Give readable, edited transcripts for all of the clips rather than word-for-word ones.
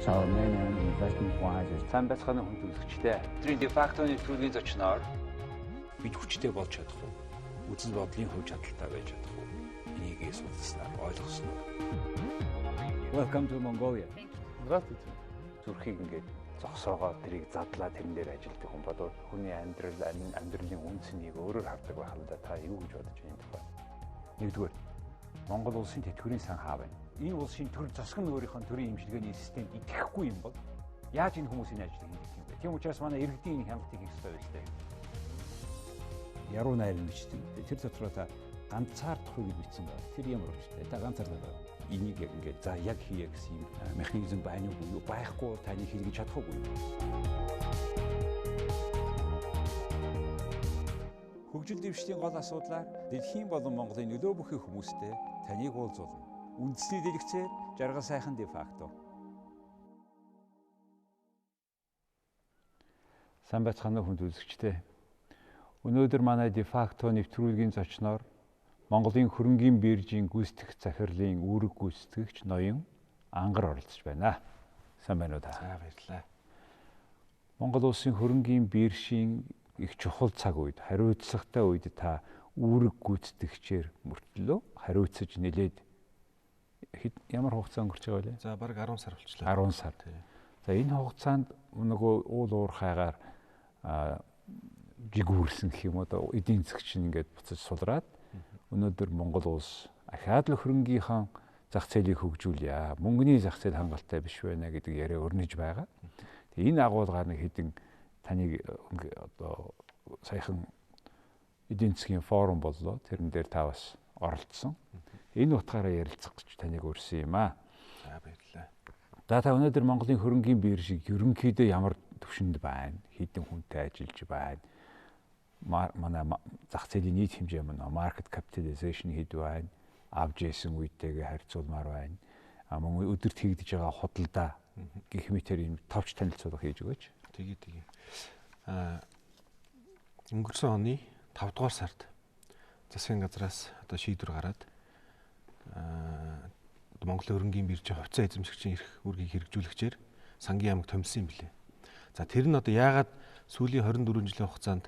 So our main aim investment-wise is Сайн байцгаана уу, хүндэт үзэгчдээ. Өдрийн дефакто нэвтрүүлгийн зочноор бид хүчтэй болж чадах уу? Үзэл бодлын хувь чадалтай байж чадах уу? Энийг судалснаар ойлгосон уу? Welcome to Mongolia. Здравствуйте. Зүрхийг ингээд зогсоогоо тэрийг задлаа, тэрэн дээр ажилладаг хүн бодвол хүний амьдрал, амьдралын үнэ цэнийг өөрөөр хардаг байх л да. Та юу гэж бодож байна энэ тухай? Нэгдүгээр, Монгол улсын тэтгэврийн сан хаа байна? Энэ улсын төр засаг нь өөрийнхөө төрийн эмчилгээний системд итгэхгүй юм бол яаж энэ хүмүүсийн ажлыг хийх юм бэ? Тийм учраас манай иргэдийн энэ хяналтыг хийх ёстой байж тээ. Яруу найран бичдэг. Тэр дотроо та ганцаардах уу гэж бичсэн байна. Тэр ямар учиртай? Та ганцаардах байна. Энийг яг ингээд за яг хийе гэсэн юм механизм байна уу юу? Байхгүй бол таны хийлгэж чадах уугүй юу? Хөгжил дэвшлийн гол асуудлаар дэлхийн болон Монголын нөлөө бүхий хүмүүстэй таныг уулзуулна. Үндэсний дэлгэцээр Жаргал сайхан дефакто. Сайн байцгаана уу, хүндэт үзэгчдээ. Өнөөдөр манай дефакто нэвтрүүлгийн зочноор Монголын хөрөнгийн биржийн гүйцэтгэх захирлын үүрэг гүйцэтгэгч ноён Ангар оролцож байна. Сайн байна уу та? За, баярлалаа. Монгол улсын хөрөнгийн биржийн их чухал цаг үед, хариуцлагатай үед та үүрэг гүйцэтгэгчээр мөртлөө хариуцаж нэлээд ямар хугацаа өнгөрч байгаа вэ? За, бараг 10 сар болчихлоо. 10 сар. За, энэ хугацаанд нөгөө уул уурхайгаар жигүүрсэн гэх юм уу, эдийн засаг чинь ингээд буцаж сулраад өнөөдөр Монгол улс ахаад л хөрөнгийнхөө зах зээлийг хөгжүүлье. Мөнгөний зах зээл хангалттай биш байна гэдэг яриа өрнөж байгаа. Тэгээ энэ агуулгаар нэг хэдэн таныг одоо саяхан эдийн засгийн форум боллоо. Тэрэн дээр та бас оролцсон. Энэ утгаараа ярилцах гэж таныг урьсан юм аа. За, баярлалаа. За, та өнөөдөр Монголын хөрөнгийн биржийг ерөнхийдөө ямар түвшинд байна? Хэдэн хүнтэй ажиллаж байна? Манай зах зээлийн нийт хэмжээ маань market capitalization хэд байна? Авж исэн үетэйгээ харьцуулмаар байна. А мөн өдөрт хийгдэж байгаа худалдаа гэх мэтэр юм товч танилцуулга хийж өгөөч. Тэгээ. Өнгөрсөн оны 5 дугаар сард засгийн газраас одоо шийдвэр гараад Монголын хөрөнгийн биржийн хувьцаа эзэмшигчийн эрх үүргийг хэрэгжүүлэгчээр сангийн яамыг томилсон юм билээ. За, тэр нь одоо яагаад сүүлийн 24 жилийн хугацаанд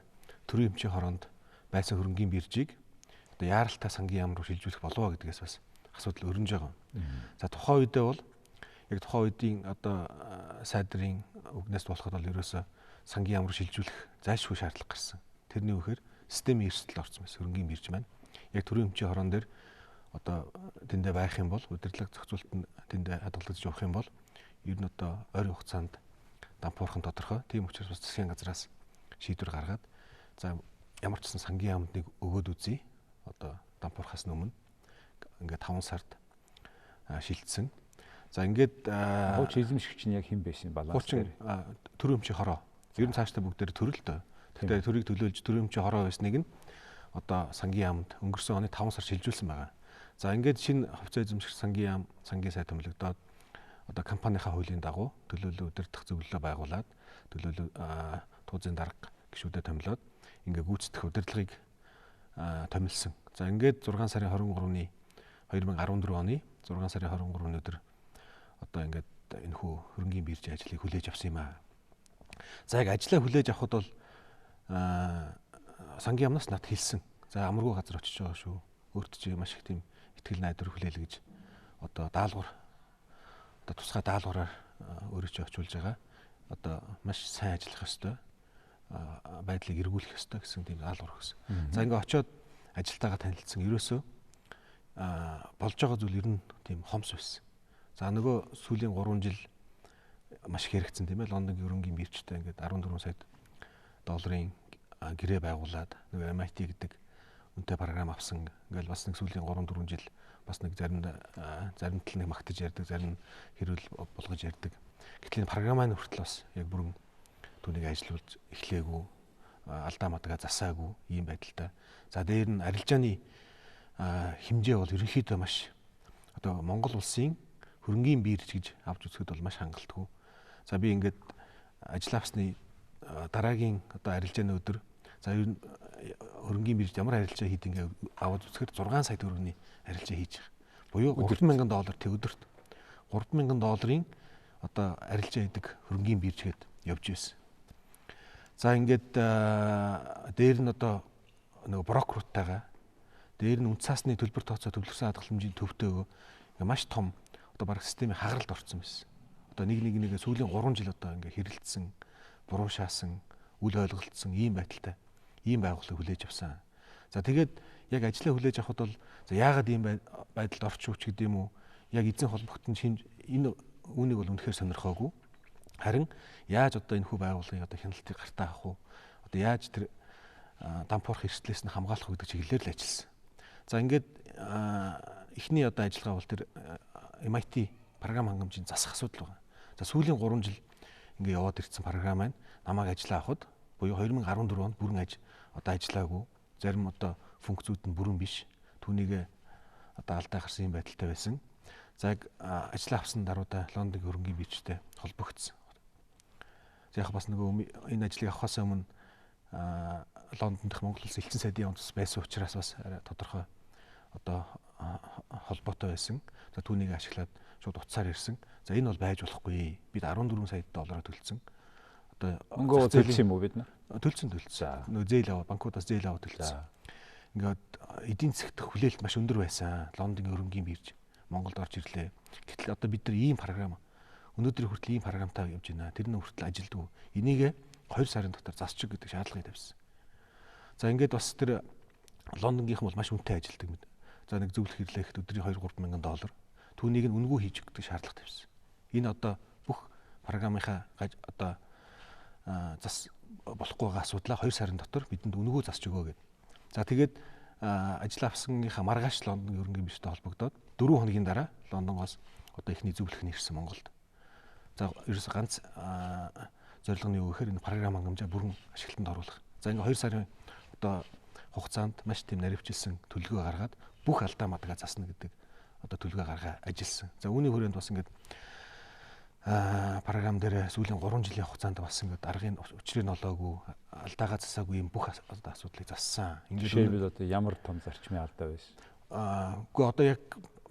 төрийн эмчийн хороонд байсан хөрөнгийн биржийг одоо яаралтай сангийн яам руу шилжүүлэх болов уу гэдгээс бас асуудал өрнөж байгаа. За, тухайн үедээ бол яг тухайн үеийн одоо сайдрын үгнээс болоход бол ерөөсөө сангийн яам руу шилжүүлэх зайлшгүй шаардлага гарсан. Тэрний үхээр системийн эрсдэл орсон байсан хөрөнгийн бирж маань. Яг төрийн эмчийн хорон дээр одоо тэндээ байх юм бол удирдлага зохицуулалт нь тэндээ хадгалагдаж явах юм бол ер нь одоо ойрын хугацаанд дампуурах нь тодорхой. Тийм учраас бас засгийн газраас шийдвэр гаргаад за ямар ч гэсэн сангийн яамд нэг өгөөд үзье. Одоо дампуурхаас өмнө ингээд 5 сард шилжсэн. За, ингээд хуучин эзэмшигч нь яг хэн байсан баланс дээр? Төрийн эмчийн хороо. Ер нь цаашдаа бүгдээр төрөлтөө. Гэхдээ төрийг төлөөлж төрийн эмчийн хороо байсныг нь одоо сангийн яамд өнгөрсөн оны 5 сар шилжүүлсэн байгаа. За, ингээд шинэ хувьцаа эзэмшигч сангийн яам, сангийн сайд томилогдоод одоо компанийнхаа хуулийн дагуу төлөөлөл удирдах зөвлөлөө байгуулад төлөөлөл туузын дарга гишүүдэд томилоод ингээ гүйцэтгэх удирдлагыг томилсон. За, ингээд 6 сарын 23-ны 2014 оны 6 сарын 23-ны өдөр одоо ингээд энэхүү хөрөнгийн биржийн ажлыг хүлээж авсан юм аа. За, яг ажлаа хүлээж авахд бол сангийн яамнаас надад хэлсэн. За, амаргүй газар очиж байгаа шүү. Өөрт чи маш их тийм итгэл найдвар хүлээл гэж одоо даалгавар одоо тусгай даалгавраар өөрөө чи очиулж байгаа. Одоо маш сайн ажиллах ёстой, байдлыг эргүүлэх ёстой гэсэн тийм даалгавар өгсөн. За, ингээ очиод ажилтайгаа танилцсан. Ерөөсөө болж байгаа зүйл ер нь тийм хомс байсан. За, нөгөө сүүлийн 3 жил маш их хэрэгцсэн тийм ээ. Лондонгийн хөрөнгийн биржтэй ингээд 14 сая долларын гэрээ байгуулад нөгөө MIT гэдэг үнэтэй програм авсан. Ингээл бас нэг сүүлийн 3-4 жил бас нэг зарим тал нэг магтаж ярьдаг, зарим хэрүүл болгож ярьдаг. Гэтэл энэ програмын хүртэл бас яг бүрэн түүнийг ажилуулж эхлээгүй, алдаа мадгаа засаагүй ийм байдалтай. За, дээр нь арилжааны хэмжээ бол ерөнхийдөө маш одоо Монгол улсын хөрөнгийн бирж гэж авч үзэхэд бол маш хангалтгүй. За, би ингээд ажил авсны дараагийн одоо арилжааны өдөр за ер нь хөрөнгийн биржид ямар арилжаа хийд ингээ аваад үзэхээр 6 сая төгрөгийн арилжаа хийж байгаа. Буюу $3000 тэг өдөрт $3000-ын одоо арилжаа хийдэг хөрөнгийн бирж гээд явж байсан. За ингээд дээр нь одоо нөгөө брокеруудтайгаа дээр нь үнд цаасны төлбөр тооцоо төвлөрсөн хадгаламжийн төвтэйгөө ингээ маш том одоо бараг системийн хагаралд орсон байсан. Одоо нэг сүүлийн 3 жил одоо ингээ хэрэлдсэн, буруу шаасан, үл ойлголцсон ийм байдалтай ийм байгууллагыг хүлээж авсан. За тэгээд яг ажлаа хүлээж авахд бол за яагаад ийм байдалд орчих ч гэдэг юм уу? Яг эзэн холбогдсон шинж энэ үүнийг бол үнэхээр сонирхоогүй. Харин яаж одоо энэ хүү байгууллагын одоо хяналтыг гартаа авах уу? Одоо яаж тэр дампуурах эрсдлээс нь хамгаалах гэдэг чиглэлээр л ажилласан. За ингээд эхний одоо ажиллагаа бол тэр MIT програм хангамжийн засах асуудал байгаа. За сүүлийн 3 жил ингээ яваад ирсэн програм маань намайг ажиллаа авахд буюу 2014 онд бүрэн одоо ажиллаагүй. Зарим одоо функцүүд нь бүрэн биш. Түүнийг одоо алдаа гарсан юм байдалтай байсан. За яг ажиллаа авсан даруйда Лондонгийн хөрөнгийн биржтэй холбогдсон. За яг бас нөгөө энэ ажлыг авахаас өмнө Лондон дахь Монгол улсын элчин сайдын яамд байсан учраас бас тодорхой одоо холбоотой байсан. За түүнийг ашиглаад шууд утсаар ирсэн. За энэ бол байж болохгүй. Бид 14 сая доллараар төлсөн. Одоо мөнгө төлсөн юм уу бид нар? Төлсөн. Нөгөө зээл аваад банкудаас зээл аваад төлсөн. Ингээд эдийн засгт хүлээлт маш өндөр байсан. Лондонгийн хөрөнгийн бирж Монголд орж ирлээ. Гэтэл одоо бид нар ийм програм өнөөдрийн хүртэл ийм програмтай явж байна. Тэр нь хүртэл ажилдгүй. Энийг 2 сарын дотор засчих гэдэг шаардлагыг тавьсан. За ингээд бас тэр Лондонгийнхан бол маш үнэтэй ажилдаг мэд. За нэг зөвлөх хэрлэхэд өдрийн 2-3 мянган доллар. Түүнийг нь үнэгүй хийж өгдөг шаардлага тавьсан. Энэ одоо бүх програмынхаа одоо зас болохгүй байгаа асуудлаа 2 сарын дотор бидэнд үнэгүй засч өгөө гэд. За тэгээд ажил авсаныхаа маргааш Лондонгийн хөрөнгийн биржтэй холбогдоод 4 хоногийн дараа Лондонгоос одоо эхний зөвлөх нь ирсэн Монголд. За ерөөсө ганц зорилго нь юу гэхээр энэ програм хангамжаа бүрэн ашиглалтанд оруулах. За ингээ 2 сарын одоо хугацаанд маш тийм наривчилсан төлөвлөгөө гаргаад бүх алдаа мадгаа засна гэдэг одоо төлөвлөгөө гаргаа ажилласан. За үүний хүрээнд бас ингээд програм дээр сүүлийн 3 жилийн хугацаанд бас ингээд аргын учрыг нь олоогүй, алдаагаа засаагүй юм бүх асуудлыг зассан. Ингээд жишээлбэл одоо ямар том зарчмын алдаа байсан? Үгүй одоо яг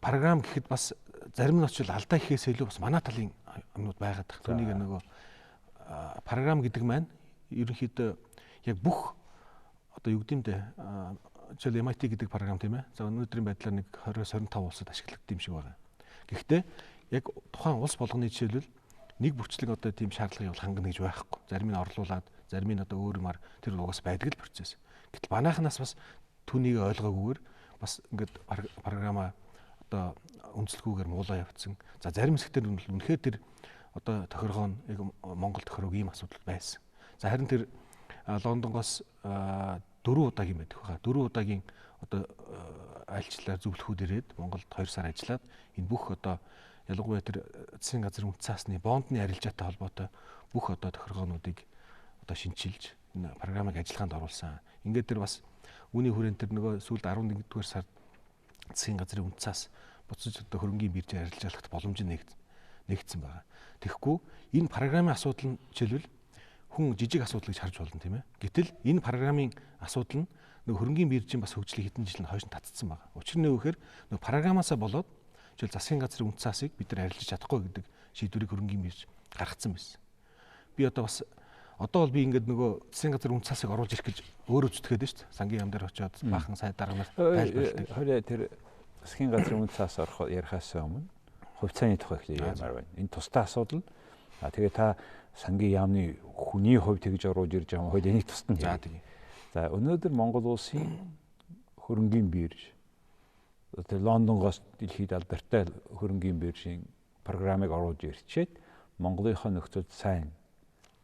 програм гэхэд бас зарим нь очил алдаа гэхээс илүү бас манай талын юмнууд байгаад байна. Түүнийг нөгөө програм гэдэг маань ерөнхийдөө яг бүх одоо юу гэдэм дээ жишээл MIT гэдэг програм тийм ээ. За өнөөдрийн байдлаар нэг 20-25 улсад ашиглагддаг юм шиг байна. Гэхдээ яг тухайн улс болгоны жишээлбэл нэг бүрчлэг одоо тийм шаардлагыг бол хангана гэж байхгүй. Зарим нь орлуулад, зарим нь одоо өөр юмар тэр угаас байдаг л процесс. Гэтэл манайхнаас бас түүнийг ойлгоогүйгээр бас ингээд програмаа одоо үндэслэггүйгээр муулаа явцсан. За зарим хэсэгтэр үнэхээр тэр одоо тохиргоо нь яг Монгол тохирог ийм асуудал байсан. За харин тэр Лондонгоос 4 удаагийн байдаг хаа. 4 удаагийн одоо айлчлалаар зөвлөхүүд ирээд Монголд 2 сар ажиллаад энэ бүх одоо ялангуяа тэр засгийн газрын үнд цаасны бондны арилжаатай холбоотой бүх одоо тохиргоонуудыг одоо шинчилж энэ програмыг ажиллагаанд оруулсан. Ингээд тэр бас үүний хүрээнд тэр нөгөө сүүлд 11-р сард засгийн газрын үнд цаас буцаж одоо хөрөнгийн биржээр арилжаалах боломж нэгдсэн байгаа. Тэгэхгүй энэ програмын асуудал нь жишээлбэл хүн жижиг асуудал гэж харж болно тийм ээ. Гэтэл энэ програмын асуудал нь нөгөө хөрөнгийн биржийн бас хөгжлийг хэдэн жил нь хойш нь татцсан байгаа. Учир нь юу гэхээр нөгөө програмаасаа болоод жишээл засгийн газрын үнд цаасыг бид нар арилжиж чадахгүй гэдэг шийдвэрийг хөрөнгийн бирж гаргацсан байсан. Би одоо бас одоо бол би ингээд нөгөө засгийн газрын үнд цаасыг оруулж ирэх гэж өөрөө зүтгээд байна шүү дээ. Сангийн яам дээр очиод баахан сайд дарга нар тайлбарладаг. Хорой тэр засгийн газрын үнд цаас орох ярихаас өмнө хувьцааны тухай эхлэе ярмаар байна. Энэ тусдаа асуудал. А тэгээ та сангийн яамны хүний хувь тэгж оруулж ирж байгаа хууль энийг тусад нь. За тэгээ. За өнөөдөр Монгол улсын хөрөнгийн бирж тэр Лондонгоос дэлхийд алдартай хөрөнгийн биржийн програмыг оруулж ирчээд Монголынхоо нөхцөлд сайн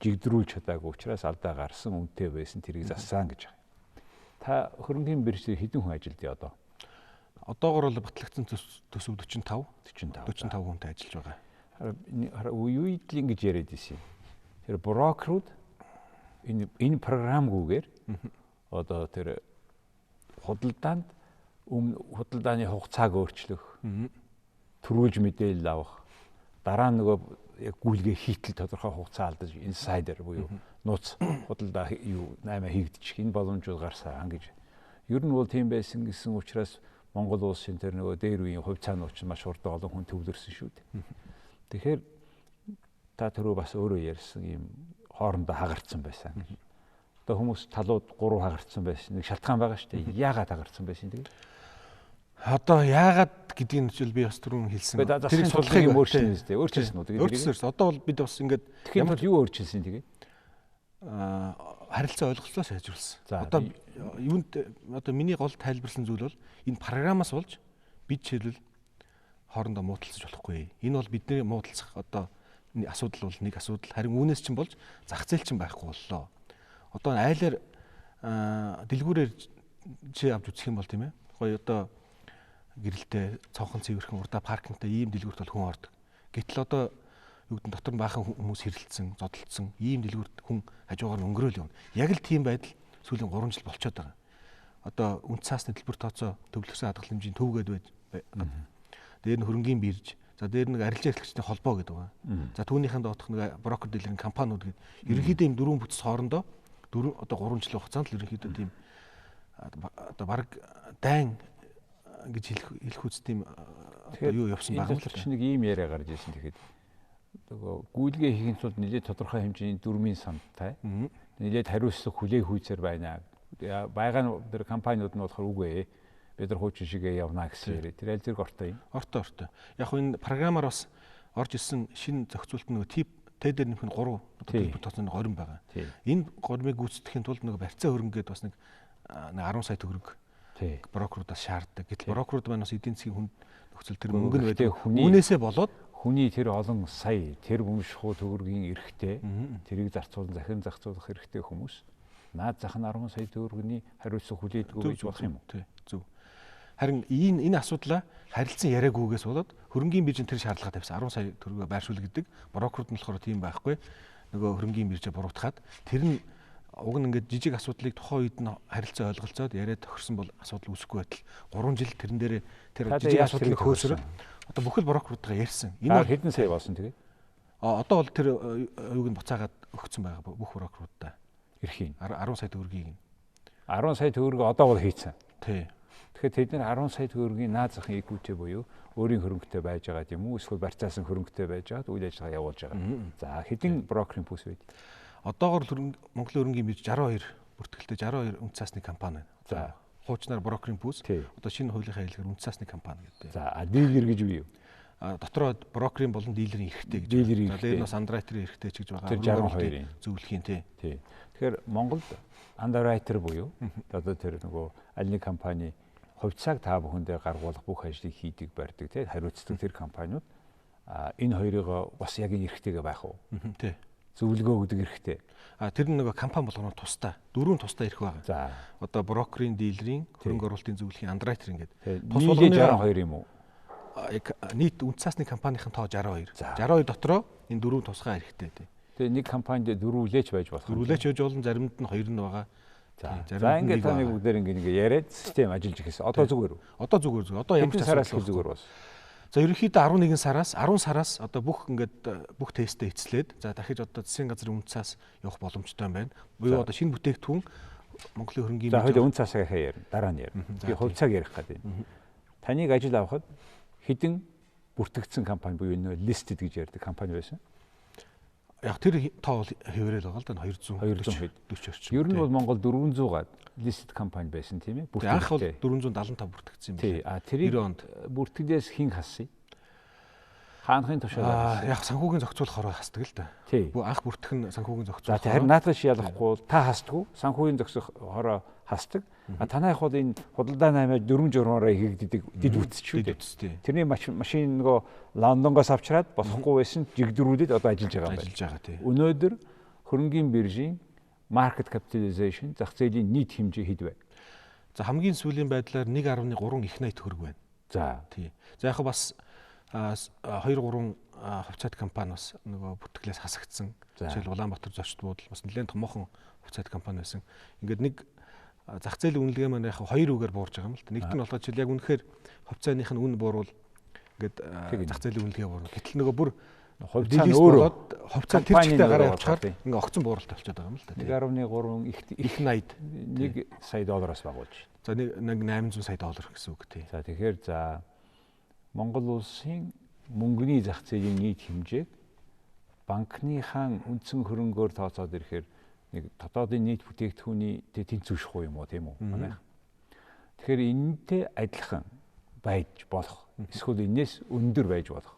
жигдрүүлж чадаагүй учраас алдаа гарсан, үнэтэй байсан, тэрийг зассан гэж байгаа. Та хөрөнгийн биржээр хэдэн хүн ажилдээ одоо? Одоогор бол батлагдсан төсөв 45 хүнтэй ажиллаж байгаа. Үе үед л ингэж яриад ирсэн юм. Тэр брокерууд энэ програмгүйгээр одоо тэр худалдаанд худалдааны хугацааг өөрчлөх, төрүүлж мэдээлэл авах, дараа нь нөгөө яг гүйлгээ хийтэл тодорхой хугацаа алдаж инсайдер буюу нууц худалдаа юу 8 хийгдчих энэ боломжууд гарсан гэж. Ер нь бол тийм байсан гэсэн учраас Монгол улсын тэр нөгөө дээр үеийн хувьцаанууд чинь маш хурдан олон хүн төвлөрсөн шүү дээ. Тэгэхээр Та түрүү бас өөрөө ярьсан ийм хоорондоо хагарцсан байсан. Одоо хүмүүс талууд 3 хагарцсан байсан. Нэг шалтгаан байгаа шүү дээ. Яагаад хагарцсан байсан тэгээд? Одоо яагаад гэдгийг нь би бас түрүүн хэлсэн. Тэр судлахыг юм өөрчилсөн үү? Өөрчилсөн үү? Өөрчилсөн. Одоо бол бид бас ингээд ямар юу өөрчилсөн тэгээд? Харилцаа ойлголцоо сайжруулсан. Одоо юунд одоо миний гол тайлбарлсан зүйл бол энэ програмаас болж бид жишээлбэл хоорондоо муудалцаж болохгүй. Энэ бол бидний муудалцах одоо асуудал бол нэг асуудал. Харин үүнээс чинь болж зах зээл чинь байхгүй боллоо. Одоо айлаар дэлгүүрээр чи авч үзэх юм бол тийм Гоё одоо гэрэлтэй цонхон цэвэрхэн урдаа паркингтай ийм дэлгүүрт бол хүн ордог. Гэтэл одоо юу гэдэг нь дотор нь баахан хүмүүс хэрэлдсэн, зодолдсон ийм дэлгүүрт хүн хажуугаар нь өнгөрөөл явна. Яг л тийм байдал сүүлийн 3 жил болчиход байгаа. Одоо үнд цаасны төлбөр тооцоо төвлөрсөн хадгаламжийн төв гээд байж. Дээр нь хөрөнгийн бирж, за дээр нэг арилжаа эрхлэгчдийн холбоо гэдэг байгаа. За түүнийхэн доодох нэг брокер дилерийн компаниуд гэдэг. Ерөнхийдөө ийм дөрвөн бүтц хоорондоо одоо 3 жилийн хугацаанд л ерөнхийдөө тийм одоо баг дайн гэж хэлэх үст тийм одоо юу явсан байгаа юм л чинь нэг ийм яриа гарч ирсэн. Тэгэхэд нөгөө гүйлгээ хийхин тулд нэлээд тодорхой хэмжээний дүрмийн сантай нэлээд хариуцлага хүлээх хүйцээр байна. Байгаа нь тэр компаниуд нь болохоор үгүй бид нар хуучин шигээ явна гэсэн яриа. Тэр аль зэрэг ортой юм? Ортой. Яг хөө энэ програмаар бас орж ирсэн шинэ зохицуулт нөгөө тип Т дээр нэмэх нь 3 одоо төлбөр тооцооны горим байгаа. Энэ горимыг гүйцэтгэхийн тулд нөгөө барьцаа хөрөнгөд бас нэг 10 сая төгрөг брокеруудаас шаарддаг. Гэтэл брокерууд маань бас эдийн засгийн хүнд нөхцөл тэр мөнгө нь байдаг. Үүнээсээ болоод хүний тэр олон сая тэр бөмбөшхүү төгрөгийн эрхтэй тэрийг зарцуулан захин зарцуулах эрхтэй хүмүүс наад зах нь 10 сая төгрөгийн хариуцлага хүлээдэггүй гэж болох юм уу? Тий, зөв. Харин энэ асуудлаа харилцан яриагүйгээс болоод хөрөнгийн биржийн тэр шаардлага тавьсан. 10 сая төгрөгөө байршуул гэдэг. Брокерууд нь болохоор тийм байхгүй. Нөгөө хөрөнгийн биржээ буруутгаад тэр нь уг нь ингээд жижиг асуудлыг тухайн үед нь харилцан ойлголцоод яриад тохирсон бол асуудал үүсэхгүй байтал 3 жил тэрэн дээр тэр жижиг асуудлыг хөөсрөө одоо бүхэл брокеруудаа ярьсан. Энэ бол хэдэн сая болсон тэгээд? Одоо бол тэр юуг нь буцаагаад өгсөн байгаа бүх брокеруудаа. Эрхийн 10 сая төгрөгийг нь. 10 сая төгрөг одоо бол хийцэн. Тий. Тэгэхээр тэд нар 10 сая төгрөгийн наад захын equity буюу өөрийн хөрөнгөтэй байж байгаа юм уу? Эсвэл барьцаасан хөрөнгөтэй байж байгаад үйл ажиллагаа явуулж байгаа. За хэдэн брокерийн бүс байд? Одоогор Монголын хөрөнгийн бирж 62 бүртгэлтэй 62 үнд цаасны компани байна. За хуучнаар брокерийн бүс одоо шинэ хуулийнхаа хэлгээр үнд цаасны компани гэдэг. За дилер гэж юу юм? Дотроо брокерийн болон дилерийн эрхтэй гэж. За дээр нь бас андеррайтерийн эрхтэй ч гэж байгаа. Тэр 62-ын зөвлөхийн тий. Тий. Тэгэхээр Монголд андеррайтер буюу одоо тэр нөгөө аль нэг компани хувьцааг та бүхэндээ гаргуулах бүх ажлыг хийдэг барьдаг тий хариуцдаг тэр компаниуд энэ хоёрыг бас яг энэ эрхтэйгээ байх уу? Тий. Зөвлөгөө өгдөг эрхтэй. Тэр нь нөгөө компани болгоно тусдаа дөрвөн тусдаа эрх байгаа. За. Одоо брокерийн, дилерийн, хөрөнгө оруулалтын зөвлөхийн, андеррайтер ингээд. Тус болгоны 62 юм уу? Яг нийт үнд цаасны компанийн тоо 62. 62 дотроо энэ дөрвөн тусгай эрхтэй тий. Тэгээ нэг компанид дөрвөлээч байж болох. Дөрвөлээч байж болно, заримд нь хоёр нь байгаа. За ингээд та нэг бүгдээр ингээд яриад систем ажиллаж эхэлсэн. Одоо зүгээр үү? Одоо зүгээр зүгээр. Одоо ямар ч сараас зүгээр болсон. За ерөнхийдөө 11 сараас 10 сараас одоо бүх ингээд бүх тестээ эцлээд за дахиж одоо засгийн газрын үнд цаас явах боломжтой юм байна. Буюу одоо шинэ бүтээгдэхүүн Монголын хөрөнгийн бирж. За хоёул үнд цаасаа гэхээ ярина. Дараа нь ярина. Би хувьцааг ярих гэдэг юм. Таныг ажил авахад хэдэн бүртгэгдсэн компани буюу нөө listed гэж ярьдаг компани байсан? Яг тэр тоо бол хэврээл байгаа л да 240 орчим. Ер нь бол Монгол 400 гад listed компани байсан тийм ээ. Анх бол 475 бүртгэгдсэн юм байна. А тэрийг бүртгэгдээс хэн хассан? Хаанхын тушаалаар. Яг санхүүгийн зохицуулах хороо хасдаг л да. Анх бүртгэх нь санхүүгийн зохицуулах. За харин наадах шиг ялахгүй бол та хасдаггүй. Санхүүгийн зохицох хороо хасдаг. А танайх бол энэ худалдаа наймаа дөрвөн журмаараа хийгддэг дид бүтц шүү дээ. Тэрний машин нөгөө Лондонгоос авчраад болохгүй байсан жигдрүүлээд одоо ажиллаж байгаа юм байна. Ажиллаж байгаа тий. Өнөөдөр хөрөнгийн биржийн market capitalization зах зээлийн нийт хэмжээ хэд вэ? За хамгийн сүүлийн байдлаар 1.3 их 80 төгрөг байна. За тий. За яг бас 2 3 хувьцаат компани бас нөгөө бүртгэлээс хасагдсан. Жишээл Улаанбаатар зочд буудал бас нэлээд томоохон хувьцаат компани байсан. Ингээд нэг зах зээлийн үнэлгээ маань яг хоёр үгээр буурж байгаа юм л да. Нэгт нь болохоор жишээл яг үнэхээр хувьцааных нь үн буурвал ингээд зах зээлийн үнэлгээ буурна. Гэтэл нөгөө бүр хувьцаа нь өөрөө хувьцаа тэр чигтээ гараа явчихаар ингээ огцон бууралт болчиход байгаа юм л да. 1.3 их 80 1 сая доллароос багуулж. За нэг 800 сая доллар гэсэн үг тий. За тэгэхээр за Монгол улсын мөнгөний зах зээлийн нийт хэмжээг Банкныхаа үндсэн хөрөнгөөр тооцоод ирэхээр нэг дотоодын нийт бүтээгдэхүүний тэнцвэрших юм уу тийм үү? Манайх. Тэгэхээр энэтэй адилхан байж болох. Эсвэл энэс өндөр байж болох.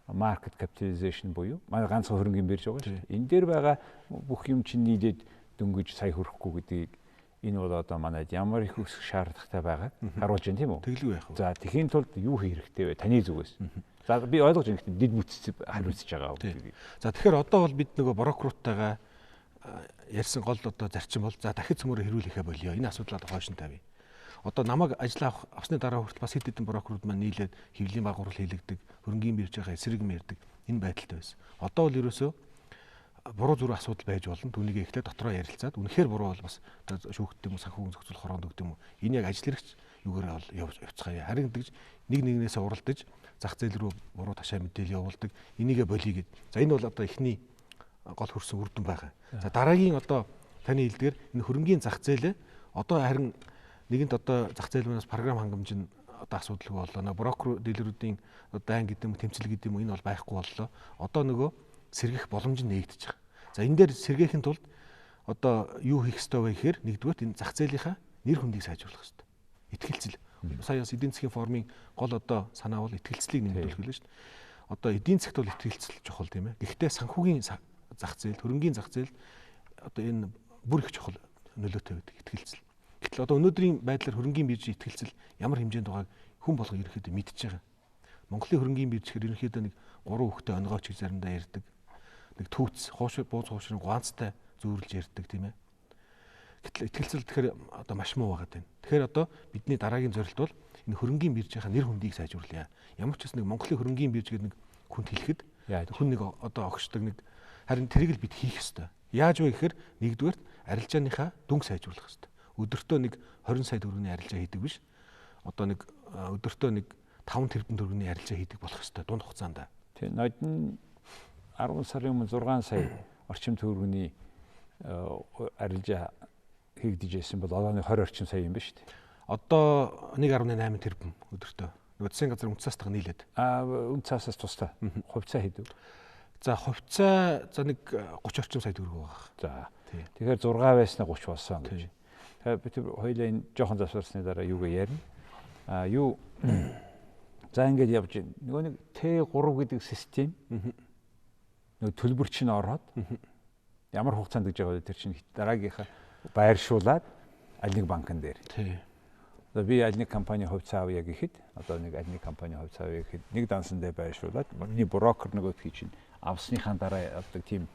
Market capitalization буюу манай ганцхан хөрөнгөний бирж байгаа шүү дээ. Энэ дээр байгаа бүх юм чинь нийлээд дөнгөж сая хүрэхгүй гэдгийг энэ бол одоо манайд ямар их өсөх шаардлагатай байгааг харуулж байна тийм үү? Тэглгүй яах вэ? За тэхийн тулд юу хийх хэрэгтэй вэ? Таны зүгээс. За би ойлгож байна гэхдээ дэд бүтц хариуцж байгаа гэдгийг. За тэгэхээр одоо бол бид нөгөө брокеруудтайгаа ярьсан гол одоо зарчим бол за дахид цөмөрө хэрүүлэхэ болио. Энэ асуудлаа хойш нь тавья. Одоо намайг ажил авсны дараа хүртэл бас хэд хэдэн брокерууд маань нийлээд хэвлэлийн багварл хийлэгдэг, хөрөнгийн биржийнхаа эсрэг юм ярьдаг энэ байдалтай байсан. Одоо бол ерөөсөө буруу зүрх асуудал байж болно. Түүнийг эхлээд дотроо ярилцаад үнэхээр буруу бол бас шүүхт юм уу, санхүүгийн зохицуулах хороонд өгд юм уу. Энэ яг ажил хэрэгч юугаар бол явцгаая. Харин тэгж нэг нэгнээсээ уралдаж зах зээл рүү буруу ташаа мэдээлэл явуулдаг. Энийгээ болиё гэд. За энэ бол одоо эхний гол хөрсөн үр дүн байгаа. За дараагийн одоо таны хэлдгээр энэ хөрөнгийн зах зээлээ одоо харин нэгэнт одоо зах зээл мөнөөс програм хангамж нь одоо асуудалгүй боллоо. Нөгөө брокер дилерүүдийн дайн гэдэг юм уу, тэмцэл гэдэг юм уу энэ бол байхгүй боллоо. Одоо нөгөө сэргэх боломж нь нээгдэж байгаа. За энэ дээр сэргээхин тулд одоо юу хийх ёстой вэ гэхээр нэгдүгээрт энэ зах зээлийнхаа нэр хүндийг сайжруулах ёстой. Итгэлцэл. Сая бас эдийн засгийн форумын гол одоо санаа бол итгэлцлийг нэмэгдүүлэх гэлээ шүү дээ. Одоо эдийн засагт бол итгэлцэл чухал тийм ээ. Гэхдээ санхүүгийн зах зээл, хөрөнгийн зах зээл одоо энэ бүр их чухал нөлөөтэй байдаг итгэлцэл. Гэтэл одоо өнөөдрийн байдлаар хөрөнгийн биржийн итгэлцэл ямар хэмжээнд байгааг хүн болгон ерөнхийдөө мэдж байгаа. Монголын хөрөнгийн бирж гэхээр ерөнхийдөө нэг 3 хүүхдээ онгойч гэж заримдаа ярьдаг. Нэг түүц, хуушир, бууз хуушрын гуанцтай зүүрлж ярьдаг тийм ээ. Гэтэл итгэлцэл тэгэхээр одоо маш муу байгаад байна. Тэгэхээр одоо бидний дараагийн зорилт бол энэ хөрөнгийн биржийнхаа нэр хүндийг сайжруулъя. Ямар ч гэсэн нэг Монголын хөрөнгийн бирж гэдэг нэг хүнд хэлэхэд хүн нэг одоо огшдог нэг харин тэрийг л бид хийх ёстой. Яаж вэ гэхээр нэгдүгээрт арилжааныхаа дүнг сайжруулах ёстой. Өдөртөө нэг 20 сая төгрөгийн арилжаа хийдэг биш. Одоо нэг өдөртөө нэг 5 тэрбум төгрөгийн арилжаа хийдэг болох ёстой дунд хугацаанд. Тийм нодон 10 сарын өмнө 6 сая орчим төгрөгийн арилжаа хийгдэж байсан бол одоо нэг 20 орчим сая юм ба шүү дээ. Одоо 1.8 тэрбум өдөртөө. Нөгөө засгийн газар үнцаастайгаа нийлээд. Аа үнцаасаас тусдаа. Хувьцаа хэд вэ? За хувьцаа за нэг 30 орчим сая төгрөг байгаа. За. Тэгэхээр 6 байснаа 30 болсон гэж. Тэгэхээр бид хоёулаа энэ жоохон завсарсны дараа юугаа ярина. Аа юу за ингээд явж байна. Нөгөө нэг Т3 гэдэг систем нөгөө төлбөр чинь ороод ямар хугацаанд гэж байгаа вэ? Тэр чинь дараагийнхаа байршуулад аль нэг банкн дээр. Тий. Одоо би аль нэг компани хувьцаа авъя гэхэд одоо нэг аль нэг компани хувьцаа авъя гэхэд нэг дансан дээр байршуулад миний брокер нөгөөдхий чинь авсныхаа дараа авдаг тийм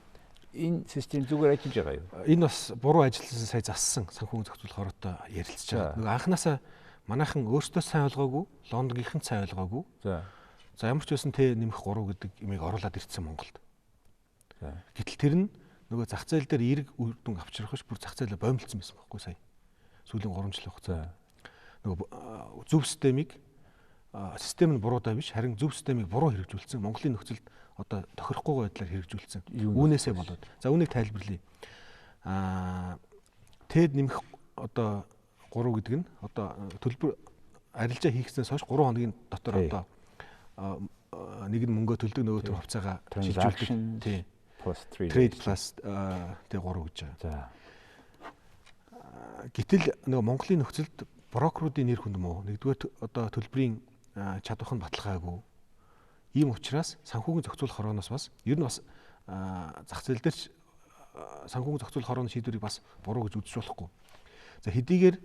энэ систем зүгээр ажиллаж байгаа юу? Энэ бас буруу ажилласан сая зассан санхүүгийн зохицуулах хороотой ярилцж байгаа. Нөгөө анханасаа манайхан өөрсдөө сайн ойлгоогүй, Лондонгийнхэн сайн ойлгоогүй. За. За ямар ч байсан Т нэмэх 3 гэдэг имийг оруулаад ирсэн Монголд. За. Гэтэл тэр нь нөгөө зах зээл дээр эерэг үр дүн авчрах биш бүр зах зээлээ боомлцсон байсан байхгүй сая. Сүүлийн 3 жилийн хугацаанд. Нөгөө зөв системийг систем нь буруудаа биш харин зөв системийг буруу хэрэгжүүлсэн. Монголын нөхцөлд одоо тохирохгүй байдлаар хэрэгжүүлсэн. Үүнээсээ болоод. За үүнийг тайлбарлая. Т нэмэх одоо 3 гэдэг нь одоо төлбөр арилжаа хийхснээс хойш 3 хоногийн дотор одоо нэг нь мөнгөө төлдөг нөгөөт нь хувьцаагаа шилжүүлдэг. Тийм. Plus 3 trade plus Т3 гэж байгаа. За. Гэтэл нөгөө Монголын нөхцөлд брокеруудын нэр хүнд муу. Нэгдүгээр одоо төлбөрийн чадвах нь баталгаагүй. Ийм учраас санхүүгийн зохицуулах хорооноос бас ер нь бас зах зээл дээр ч санхүүгийн зохицуулах хорооны шийдвэрийг бас буруу гэж үзэж болохгүй. За хэдийгээр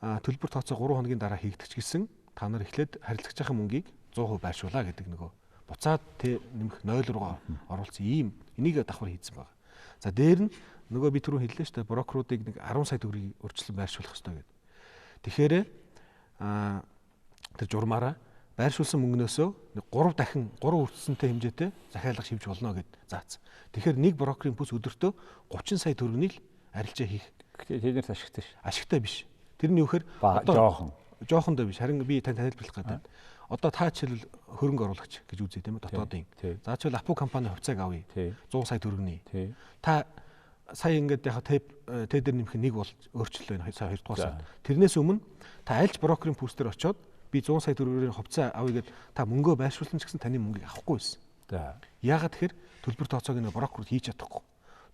төлбөр тооцоо 3 хоногийн дараа хийгдэх ч гэсэн та нар эхлээд харилцагчийн мөнгийг 100% байршуулаа гэдэг нөгөө буцаад Т нэмэх 0 руугаа оруулсан ийм энийг давхар хийсэн байна. За дээр нь нөгөө би түрүү хэллээ шүү дээ брокеруудыг нэг 10 сая төгрөгийг урьдчилан байршуулах ёстой гэдэг. Тэгэхээр тэр журмаараа байршуулсан мөнгнөөсөө 3 дахин 3 үрдсэнтэй хэмжээтэй захиалга шивж болно гэд заасан. Тэгэхээр нэг брокерийн бүс өдөртөө 30 сая төгрөгийг л арилжаа хийх. Гэхдээ тэднэрт ашигтай ш. Ашигтай биш. Тэр нь юу гэхээр одоо жоохондоо биш. Харин би тань тайлбарлах гэдэг. Одоо та жишээлбэл хөрөнгө оруулагч гэж үзье тийм ээ дотоодын. За жишээл Апу компани хувьцааг авъя. 100 сая төгрөгийн. Та сая ингээд яг Т дээр нэмэх нэг бол өөрчлөлөө энэ сая 2 дугаар сард. Тэрнээс өмнө та альч брокерийн пүс дээр очиод би 100 сая төгрөгийн хувьцаа авъя гэд та мөнгөө байршуулсан ч гэсэн таны мөнгийг авахгүй байсан. За. Яагаад тэгэхээр төлбөр тооцоог нэг брокер хийж чадахгүй.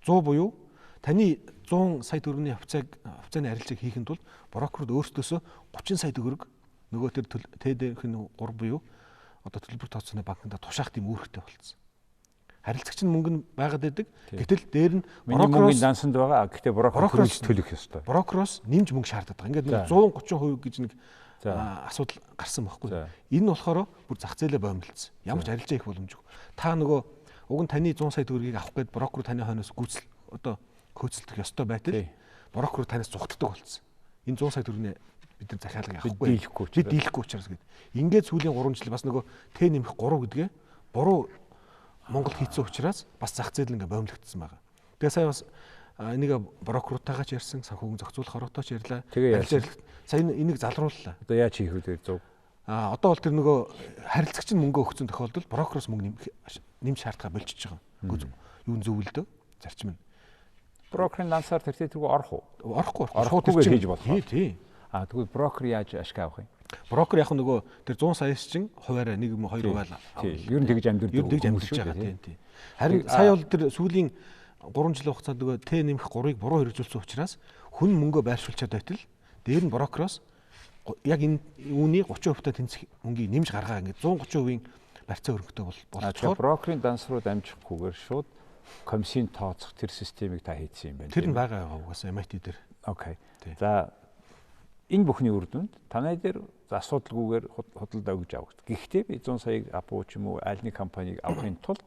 100 буюу таны 100 сая төгрөгийн хувьцааны арилжааг хийхэд тулд брокерууд өөрсдөөсөө 30 сая төгрөг нөгөө тэр ТДХ-ийн 3 буюу одоо төлбөр тооцооны банкнд тушаах тийм үүрэгтэй болцсон. Харилцагч нь мөнгө нь байгаад байдаг. Гэтэл дээр нь брокерос дансанд байгаа. Гэхдээ брокерос төлөх ёстой. Брокерос нэмж мөнгө шаарддаг. Ингээд нэг 130% гэж нэг асуудал гарсан байхгүй. Энэ нь болохоор бүр зах зээлээ боомлцсон. Ямар ч арилжаа хийх боломжгүй. Та нөгөө уг нь таны 100 сая төгрөгийг авах гээд брокер таны хойноос гүйцэл одоо хөөцөлдөх ёстой байтал брокер танаас зугтдаг болсон. Энэ 100 сая төгрөгийн бид нар захиалга авахгүй. Бид дийлэхгүй учраас гээд. Ингээд сүүлийн 3 жил бас нөгөө Т нэмэх 3 гэдгээ буруу Монгол хийцэн учраас бас зах зээл ингээ боомлогдсон байгаа. Тэгээ сая бас энийг брокеруудтайгаа ч ярьсан, санхүүгийн зохицуулах хороотой ч ярьлаа. Сая энийг залрууллаа. Одоо яаж хийх вэ тэр зөв? Одоо бол тэр нөгөө харилцагч нь мөнгө өгсөн тохиолдолд брокероос мөнгө нэмж шаардгаа болчихж байгаа. Юу зөв л дөө зарчим нь. Брокерийн дансаар тэр тэргүй орох уу? Орохгүй. Орохгүйгээр хийж болох. Тий. Тэгвэл брокер яаж ашиг авах юм? Брокер яг нөгөө тэр 100 саяас чинь хуваараа 1 юм 2 хувиал. Ер нь тэгж амьдэрдэг. Ер нь тэгж амьдарч байгаа тийм. Харин сая бол тэр сүүлийн 3 жилийн хугацаанд нөгөө Т нэмэх 3-ыг буруу хэрэгжүүлсэн учраас хүн мөнгөө байршуулчаад байтал дээр нь брокероос яг энэ үүний 30% та тэнцэх мөнгийг нэмж гаргаа ингээд 130%-ийн барьцаа хөрөнгөтэй болчихоор брокерийн данс руу дамжихгүйгээр шууд комиссийн тооцох тэр системийг та хийсэн юм байна. Тэр нь байгаа угаасаа MIT дээр. Окей. За энэ бүхний үр дүнд танай дээр асуудалгүйгээр худалдаа өгж авах. Гэхдээ би 100 саяыг Апу ч юм уу аль нэг компанийг авахын тулд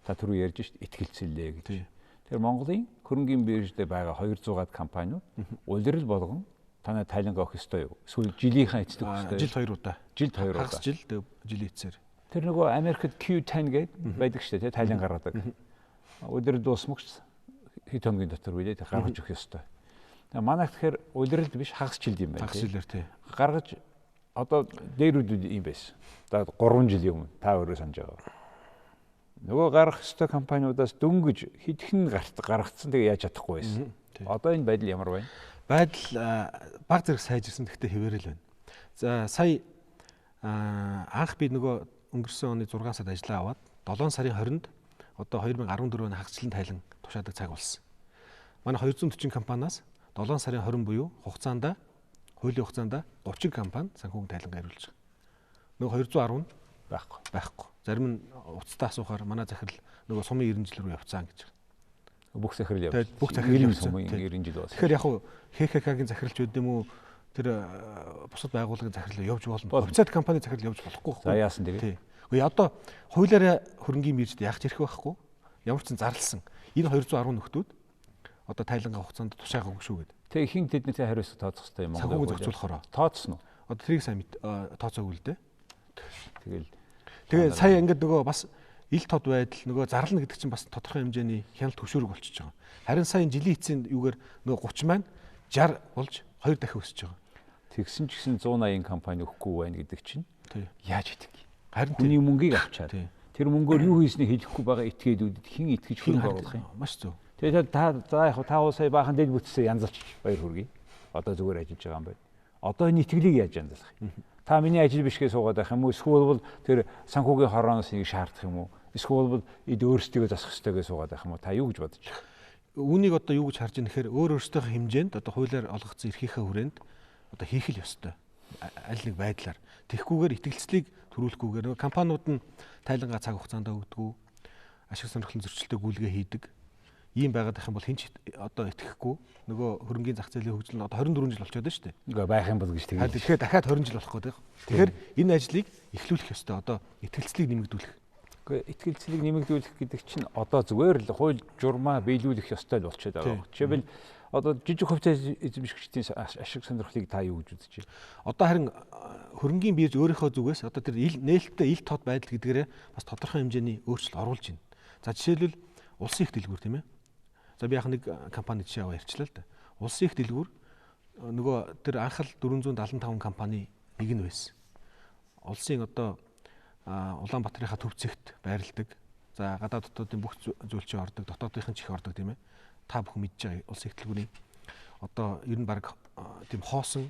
та түрүү ярьж шít итгэлцэлээ гэж. Тэгэхээр Монголын хөрөнгийн бирждээ байгаа 200-аад компаниуд улирал болгон танай тайлангаа өгөх ёстой юу? Эсвэл жилийнхаа эцдэг өгөх ёстой юу? Жилд 2 удаа. Жилд 2 удаа. Хагас жил, жилийн эцсээр. Тэр нөгөө Америкт Q10 гэдэг байдаг шүү дээ, тайлан гаргадаг. Улирал дуусмагч хэд хоногийн дотор билээ тэр гаргаж өгөх ёстой. Манайх тэгэхээр улиралд биш хагас жилд юм байна. Хагас жилээр тий. Гаргаж одоо дээрүүдүүд юм байсан. За 3 жилийн өмнө та өөрөө санаж байгаа. Нөгөө гаргах ёстой компаниудаас дөнгөж хэдхэн гаргацсан тэгээ яаж чадахгүй байсан. Одоо энэ байдал ямар байна? Байдал баг зэрэг сайжирсан, гэхдээ хэвээрэл байна. За сая анх би нөгөө өнгөрсөн оны 6 сард ажиллаа аваад 7 сарын 20-нд одоо 2014 оны хагас жилийн тайлан тушаадаг цаг болсон. Манай 240 компаниас 7 сарын 20 буюу хугацаанд хуулийн хугацаанд 30 компани санхүүгийн тайлангаа хариулж байгаа. Нөгөө 210 нь байхгүй. Зарим нь уцтай асуухаар манай захирал нөгөө сумын 90 жил рүү явцсан гэж байгаа. Бүх захирал явж. Бүх захирал сумын 90 жил болсон. Тэгэхээр яг хуу ХХК-гийн захиралч байд юм уу тэр бусад байгууллагын захирал явж болно. Хувьцаат компани захирал явж болохгүй байхгүй. За яасан тэгээ. Үгүй одоо хуулиараа хөрөнгийн биржид яах ч хэрэг байхгүй. Ямар ч зэн зарласан. Энэ 210 нөхдүүд одоо тайлангаа хугацаанд тушаагаа шүү гэдэг. Тэгээ хин тэднэртэй хариуцлага тооцох хэрэгтэй юм Монгол хуулиар зохицуулахороо. Тооцсон уу? Одоо тэрийг сайн тооцоогүй л дээ. Тэгэл тэгээ сая ингээд нөгөө бас ил тод байдал нөгөө зарлана гэдэг чинь бас тодорхой хэмжээний хяналт хөшүүрэг болчихж байгаа. Харин сая жилийн эцсийн юугаар нөгөө 30 маань 60 болж 2 дахин өсөж байгаа. Тэгсэн ч гэсэн 180 компани өгөхгүй байна гэдэг чинь яаж идэг? Харин хүний мөнгийг авчаад тэр мөнгөөр юу хийснийг хэлэхгүй байгаа этгээдүүдэд хэн итгэж хөрөнгө оруулах юм? Маш зөв. Тэгээд та за яг та сая баахан дэд бүтсээ янзалж баяр хүргэе. Одоо зүгээр ажиллаж байгаа юм байна. Одоо энэ итгэлийг яаж янзлах юм? Та миний ажил биш гэж суугаад байх юм уу? Эсвэл бол тэр санхүүгийн хорооноос нэг шаардах юм уу? Эсвэл бол эд өөрсдийгөө засах ёстой гэж суугаад байх юм уу? Та юу гэж бодож байна? Үүнийг одоо юу гэж харж байгаа нэхэр өөр өөрсдийнхөө хэмжээнд одоо хуулиар олгогдсон эрхийнхээ хүрээнд одоо хийх л ёстой. Аль нэг байдлаар. Тэгэхгүйгээр итгэлцлийг төрүүлэхгүйгээр нөгөө компаниуд нь тайлангаа цаг хугацаанд өгдөггүй, ашиг сонирхлын зөрчилтэй гүйлгээ хийдэг. Ийм байгаад байх юм бол хинч одоо итгэхгүй нөгөө хөрөнгийн зах зээлийн хөгжил нь одоо 24 жил болчиход байна шүү дээ. Үгүй байх юм бол гэж тэгээд. Тэгэхээр дахиад 20 жил болох гэдэг. Тэгэхээр энэ ажлыг эхлүүлэх ёстой. Одоо итгэлцлийг нэмэгдүүлэх. Үгүй итгэлцлийг нэмэгдүүлэх гэдэг чинь одоо зүгээр л хууль журмаа биелүүлэх ёстой л болчиход байгаа. Жишээлбэл одоо жижиг хувьцаа эзэмшигчдийн ашиг сонирхлыг та юу гэж үзэж байна? Одоо харин хөрөнгийн бирж өөрийнхөө зүгээс одоо тэр нээлттэй ил тод байдал гэдгээрээ бас тодорхой хэмжээний өөрчлөлт оруулж байна. За жишээлбэл улсын их дэлгүүр тийм ээ. За би яг нэг компани жишээ аваа ярьчлаа л да. Улсын их дэлгүүр нөгөө тэр анхал 475 компани нэг нь байсан. Улсын одоо Улаанбаатарынхаа төв цэгт байрладаг. За гадаад дотоодын бүх зүйлчийн ордог, дотоодынх нь ч их ордог тийм ээ. Та бүхэн мэдж байгаа улсын их дэлгүүрийн одоо ер нь баг тийм хоосон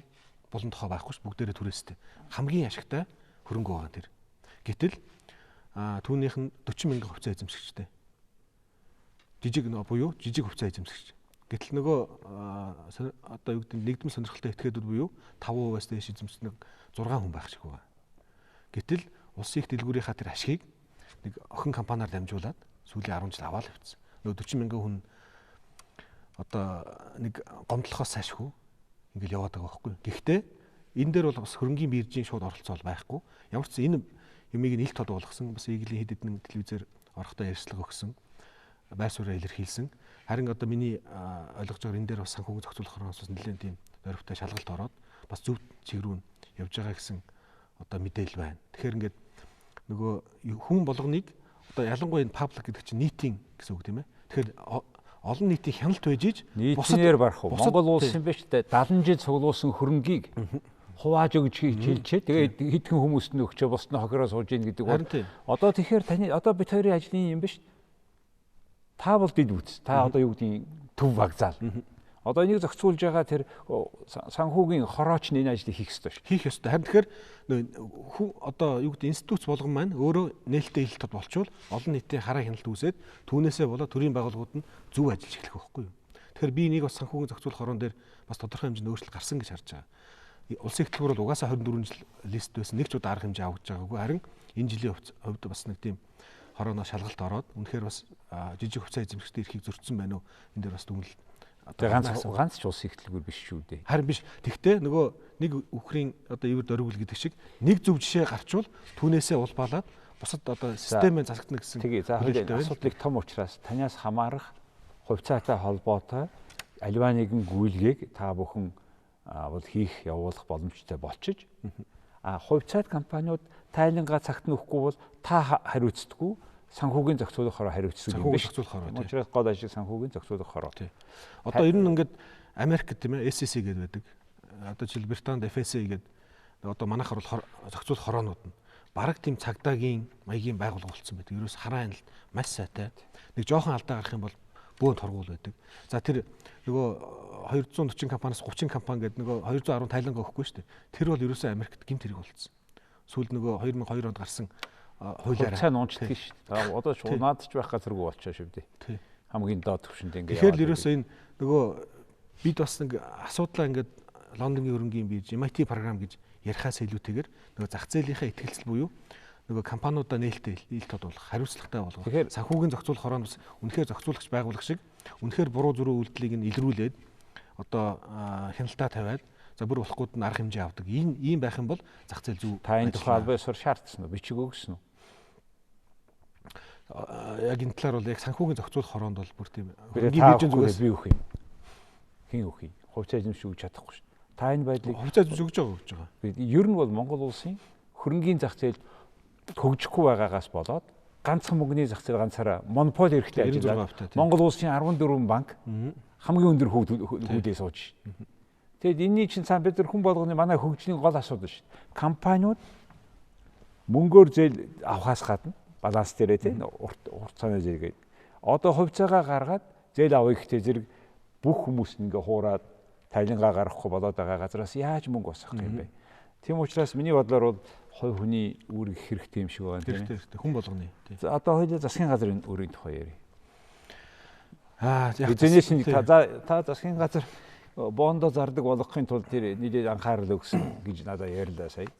булан тохоо байхгүй ш бүгдээрээ түрээстэй. Хамгийн ашигтай хөрөнгө байгаа тэр. Гэтэл Түүнийх нь 40 мянган хувьцаа эзэмшигчтэй. Жижиг буюу жижиг хувьцаа эзэмшигч. Гэтэл нөгөө одоо юу гэдэг нэгдмэл сонирхолтой этгээдүүд буюу 5%-аас дээш эзэмшдэг 6 хүн байх шиг байгаа. Гэтэл улсын их дэлгүүрийнхаа тэр ашгийг нэг охин компаниар дамжуулаад сүүлийн 10 жил аваад явцсан. Нөгөө 40 мянган хүн одоо нэг гомдлохоос цаашгүй ингээл яваад байгаа байхгүй. Гэхдээ энэ дээр бол бас хөрөнгийн биржийн шууд оролцоо байхгүй. Ямар ч энэ юмыг нь ил тод болгосон. Бас ийглийн хэд хэдэн телевизээр орохдоо ярьцлага өгсөн. Байр сууриа илэрхийлсэн. Харин одоо миний ойлгож байгаа энэ дээр бас санхүүгийн зохицуулах хорооноос бас нэлээд тийм дөрвтэй шалгалт ороод бас зөв чиг рүү явж байгаа гэсэн одоо мэдээлэл байна. Тэгэхээр ингээд нөгөө хүн болгоныг одоо ялангуяа энэ паблик гэдэг чинь нийтийн гэсэн үг тийм ээ. Тэгэхээр олон нийтийн хяналт байж иж нийтнээр барах уу. Монгол улсын биш 70 жил цуглуулсан хөрөнгийг хувааж өгч хэлчээ. Тэгээд хэдхэн хүмүүст нь өгчөө бусд нь хохироо сууж ийн гэдэг бол одоо тэгэхээр таны одоо бит хоёрын ажлын юм биш. Та бол дид үтс. Та одоо юу гэдгийг төв вокзал. Одоо энийг зохицуулж байгаа тэр санхүүгийн хорооч нь энэ ажлыг хийх ёстой шүү. Хийх ёстой. Харин тэгэхээр хүн одоо юу гэдэг институт болгон маань өөрөө нээлттэй ил тод болчвол олон нийтийн хараа хяналт үүсээд түүнээсээ болоод төрийн байгууллагууд нь зөв ажиллаж эхлэх байхгүй юу. Тэгэхээр би энийг бас санхүүгийн зохицуулах хорон дээр бас тодорхой хэмжээнд өөрчлөлт гарсан гэж харж байгаа. Улсын их дэлгүүр бол угаасаа 24 жил лист байсан. Нэг ч удаа арга хэмжээ авагдж байгаагүй. Харин энэ жилийн хувьд бас нэг тийм хорооноос шалгалт ороод үнэхээр бас жижиг хувьцаа эзэмшигчдийн эрхийг зөрчсөн байна уу? Энэ дээр бас дүгнэлт одоо ганц ч улсын их дэлгүүр биш шүү дээ. Харин биш. Тэгтээ нөгөө нэг үхрийн одоо ивэр дөрвөл гэдэг шиг нэг зөв жишээ гарчвал түүнээсээ улбаалаад бусад одоо системээ засагдана гэсэн. Тэгээ за асуудлыг том учраас танаас хамаарах хувьцаатай холбоотой аливаа нэгэн гүйлгээг та бүхэн бол хийх явуулах боломжтой болчиж а хувьцаат компаниуд тайлангаа цагт нь өгөхгүй бол та хариуцдаггүй санхүүгийн зохицуулах хороо хариуцдаг юм биш. Зохицуулах хороо. Учраас гол ажил санхүүгийн зохицуулах хороо. Тий. Одоо ер нь ингээд Америкт тийм ээ SEC гэдэг байдаг. Одоо жишээл Британд FSA гэдэг одоо манайхаар бол зохицуулах хороонууд нь бараг тийм цагдаагийн маягийн байгууллага болсон байдаг. Ерөөс хараа хяналт маш сайтай. Нэг жоохон алдаа гарах юм бол бөөн торгуул байдаг. За тэр нөгөө 240 компаниас 30 компани гэдэг нөгөө 210 тайлангаа өгөхгүй шүү дээ. Тэр бол ерөөсөө Америкт гэмт хэрэг болсон. Сүүлд нөгөө 2002 онд гарсан хуулиар цаа нуунчдаг шүү дээ. Одоо ч наадч байх газаргүй болчихоо шүү дээ. Хамгийн доод түвшинд ингээ. Тэгэхээр л ерөөсөө энэ нөгөө бид бас нэг асуудлаа ингээд Лондонгийн хөрөнгийн бирж MIT програм гэж ярихаас илүүтэйгээр нөгөө зах зээлийнхээ итгэлцэл буюу нөгөө компаниудаа нээлттэй ил тод болох, хариуцлагатай болгох. Санхүүгийн зохицуулах хороо бас үнэхээр зохицуулагч байгууллага шиг үнэхээр буруу зөрүү үйлдэлийг нь илрүүлээд одоо хяналтаа тавиад за бүр болохгүйд нь арга хэмжээ авдаг. Энэ ийм байх юм бол зах зээл зөв. Та энэ тухай албан ёсоор шаардсан уу? Бичиг өгсөн үү? Яг энэ талаар бол яг санхүүгийн зохицуулах хороонд бол бүр тийм хөрөнгийн биржийн зүгээс би өгөх юм. Хэн өгөх юм? Хувьцаа эзэмшиж өгч чадахгүй шүү. Та энэ байдлыг хувьцаа эзэмшиж өгч байгаа гэж байгаа. Ер нь бол Монгол улсын хөрөнгийн зах зээл хөгжихгүй байгаагаас болоод ганцхан мөнгөний зах зээл ганцаараа монополь эрхтэй ажиллаад Монгол улсын 14 банк хамгийн өндөр хүүдээ сууж. Тэгэд энэний чинь цаана бид нар хүн болгоны манай хөгжлийн гол асуудал шүү. Компаниуд мөнгөөр зээл авахаас гадна баланс дээрээ тийм урт цаанаа зээл гээд одоо хувьцаагаа гаргаад зээл авъя гэхдээ зэрэг бүх хүмүүс ингээ хуураад тайлангаа гаргахгүй болоод байгаа газраас яаж мөнгө босгох юм бэ? Тийм учраас миний бодлоор бол хувь хүний үүрэг хэрэгтэй юм шиг байна тийм. Хэрэгтэй хүн болгоны. За одоо хоёулаа засгийн газрын үүргийн тухай ярья. Аа яг эзэнээс нь та засгийн газар бондо зардаг болгохын тулд тэр нийлээд анхаарал өгсөн гэж надад ярьлаа сая.